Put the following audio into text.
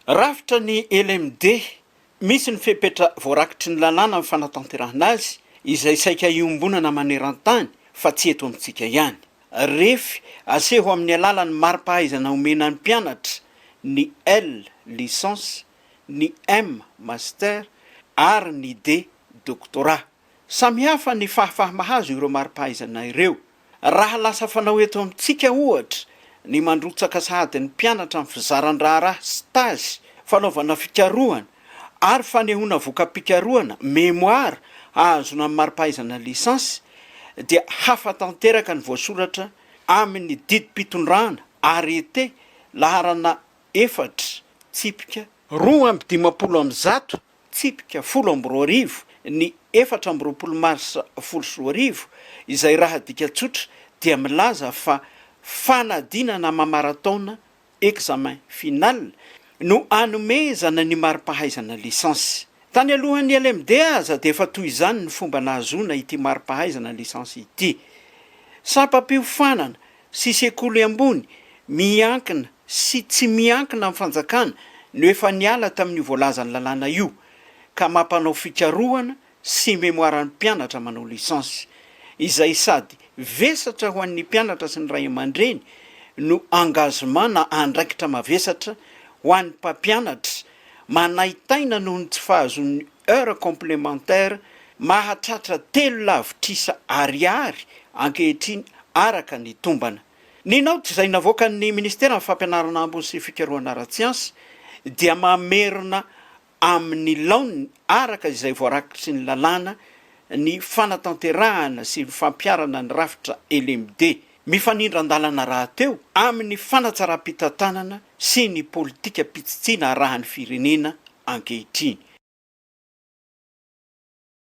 Rafitra ny LMD, misy ny fepetra voarakitry ny lalàna amin'ny fanatanterahana azy, izay saika iombonana maneran-tany fa tsy eto amintsika ihany. Refy aseho amin'ny alalan'ny mari-pahaizana omena ny mpianatra ny L, licence, ny M, master, ary ny D, doctorat. Samihafa ny fahafaha-mahazo ireo mari-pahaizana ireo. Raha lasa fanao eto amintsika, ohatra, ny mandrotsaka sahady ny mpianatra amin'ny fizaran-draharaha, stage, fanaovana fikarohana, ary fanehoana voka-pikarohana, mémoire, hahazoana ny mari-pahaizana licence, dia hafa tanteraka ny voasoratra amin'ny didim-pitondrana, arrêté, laharana efatra, tsipika 152, tsipika 2010, ny 24 marsa 2010, izay raha adika tsotra dia milaza fa fanadinana mamaran-taona, examen final, no anomezana ny mari-pahaizana licence. Tany alohan'ny LMD aza dia efa toy izany ny fomba nahazoana ity mari-pahaizana licence ity. Sampam-piofanana sy sekoly ambony miankina sy tsy miankina amin'ny fanjakana no efa niala tamin'io voalazan'ny lalàna io ka mampanao fikarohana sy mémoire ny mpianatra manao licence, izay sady vesatra ho an'ny mpianatra sy ny ray aman-dreny no engagement na andraikitra mavesatra ho an'ny mpampianatra manaitaina noho ny tsy fahazoany heure complémentaire mahatratra telo lavitrisa ariary ankehitriny araka ny tombana. Ny naoty izay navoakan'ny Ministeran'ny Fampianarana Ambony sy Fikarohana Ara-tsiansa dia mamerina amin'ny laoniny araka izay voarakitry ny lalàna ny fanatanterahana sy ny fampiharana ny rafitra LMD. Mifanindran-dalana rahateo amin'ny fanatsaram-pitantanana sy ny politikam-pitsitsiana arahan'ny firenena ankehitriny.